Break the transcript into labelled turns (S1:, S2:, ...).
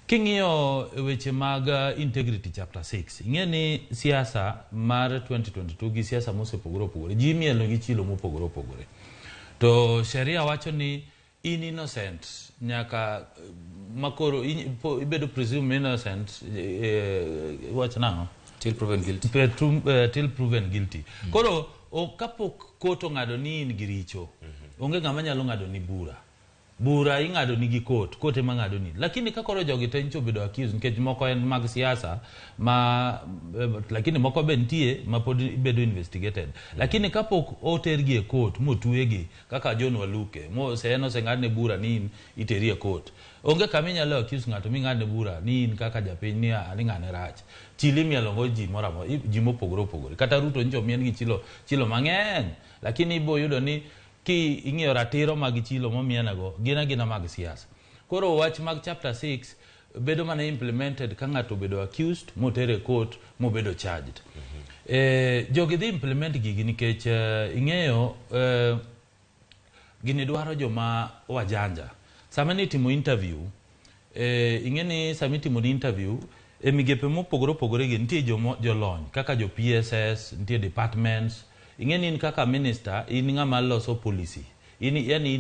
S1: King'iyo weche mag integrity chapter 6, ing'e ni siasa mar 2022 gi siasa mosepogore opogore, ji imielo gi chilo mopogore opogore. To sheria wacho ni in innocent nyaka makoro ibedo presumed innocent, wacho nang'o?
S2: Till proven guilty.
S1: Till proven guilty. Koro kapok court ong'ado ni in gi richo, onge ng'ama nyalo ng'ado ni bura. Bura ing'ado ni gi court, court ema ng'ado ni. Lakini ka koro jogi te nyocha obedo accused, nikech moko en mag siasa ma lakini moko be nitie ma pod ibedo investigated. Lakini kapok otergi e court motwegi kaka John Waluke, mo en oseng'adne bura ni in iteri e court. Onge kama inyalo accuse ng'ato ming'adne bura ni in kaka japiny ni ni ng'ane rach. Chilo imielo go ji moro amora, ji mopogore opogore. Kata Ruto nyocha omien gi chilo, chilo mang'eny. Lakini ibo yudo ni ki ing'iyo ratiro mag chilo momienego gin agina mag siasa. Koro wach mag chapter 6 bedo mana implemented ka ng'ato obedo accused moter e court mobedo charged. Jogi dhi implement gigi nikech ing'eyo gini dwaro joma wajanja. Sama nitimo interview, ing'e ni sama itimo ni interview e migepe mopogore opogore gi nitie jolony kaka jo PSS, nitie departments. Ing'e ni in kaka minister in ng'ama loso policy. In yani in